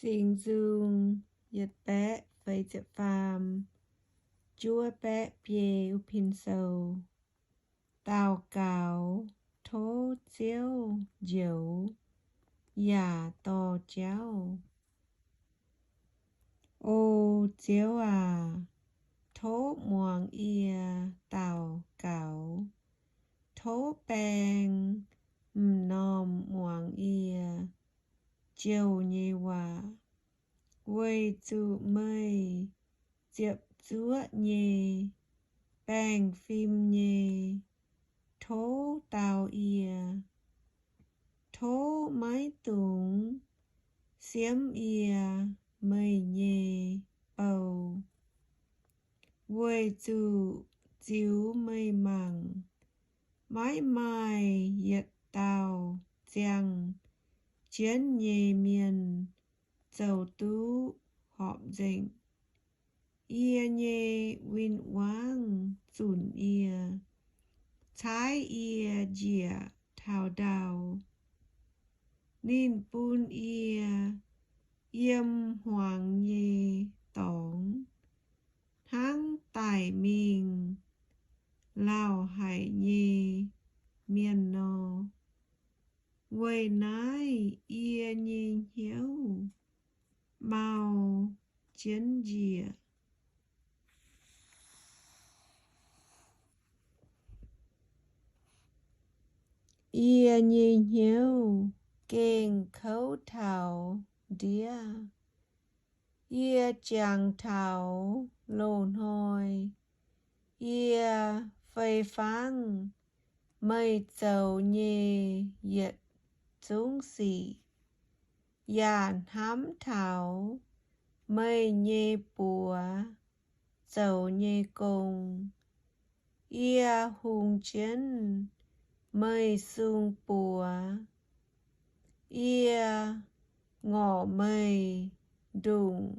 Singx Nzung yietc baeqv feix ziepc faam, juov baeqv biei wuov pin sou. Daux gaux tov Ziouv njoux yaac dorh jauv. O Ziouv aac, tov muangx yie daux gaux, tov baeng m'normh muangx yie jouh nyei waac, weic zuqc meih ziepc zuoqv nyei, baengh fim nyei, tov dau yie. Tov maiv dungx siemv yie meih nyei bou, weic zuqc ziux meih mangc, maiv maaih yietc dauh ziangh jienv nyei mienh zoux duqv horpc nzengc. Yie nyei win-wangv zunc yie, caaiv yie njiec taux ndau. Ninh bun yie yiem hmuangx nyei dorngx, hnangv daic mingh lauh haic nyei mienh nor. Weic naaiv yie nyei hnyouv mau jienv njiec. Yie nyei hnyouv gengh kouv taux ndiev. Yie jangx taux loz-hnoi, yie fei fangv meih zoux nyei yietc zungv sic, yaac hnamv taux meih nyei buoz zoux nyei gong. Yie hungx jienv meih sung buoz. Yie ngorc meih ndongc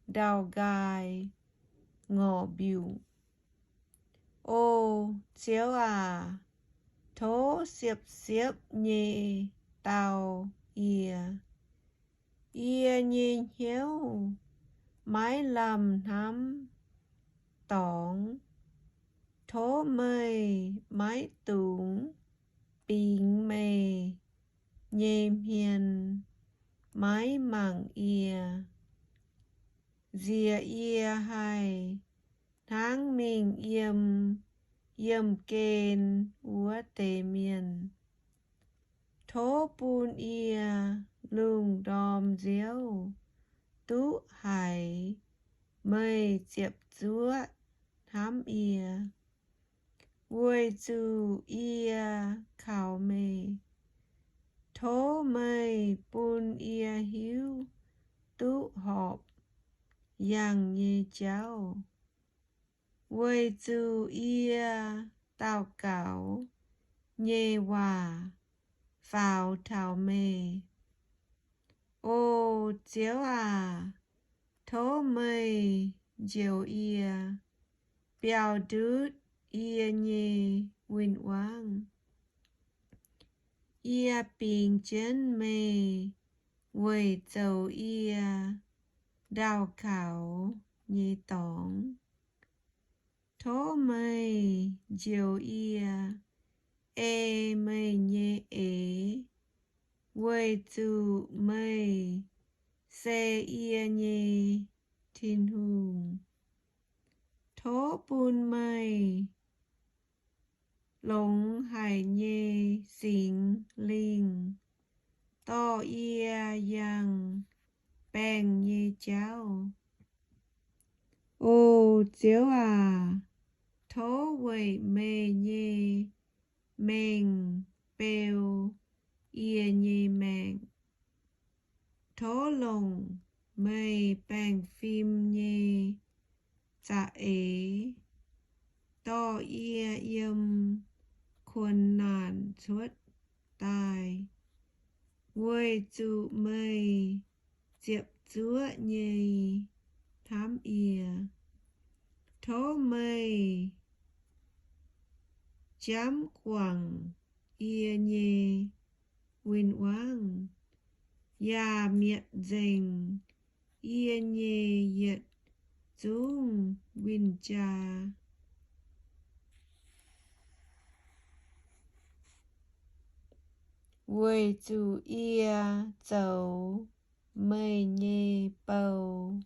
ndau-nqaai ngorc mbiungc. O Ziouv aac, tov siepv-siepv nyei dau yie. Yie nyei hnyouv maiv lamh hnamv dorngx. Tov meih maiv dungx bingx meih nyei hmien maiv mangc yie, nziex yie haih hnangv mingh yiem yiemh gen wuov deix mienh. Tov bun yie lungh ndorm nziouv duqv haiz meih ziepc zuoqv hnamv yie, weic zuqc yie kaux meih. Tov meih bun yie hiuv duqv horpc yangh nyei jauv, weic zuqc yie daux gaux nyei waac faaux taux meih. O Ziouv aac, tov meih njoux yie, biaux ndutv yie nyei win-wangv. Yie bingx jienv meih weic zoux yie ndau kaux nyei dorngx. Tov meih njoux yie, ei meih nyei eix, weic zuqc meih se yie nyei Tin-Hungh. Tov bun meih longx haic nyei Singx Lingh dorh yie yangh baengh nyei jauv. O Ziouv aac, tov weic meih nyei mengh beu yie nyei maengc. Tov longc meih baengh fim nyei za'eix dorh yie yiem kuonx naanc cuotv daaih, weic zuqc meih ziepc zuoqv nyei hnamv yie. Tov meih jamv guangc yie nyei win-wangv, yaac mietc nzengc yie nyei yietc zungv win-jaa, weic zuqc yie zoux meih nyei bou.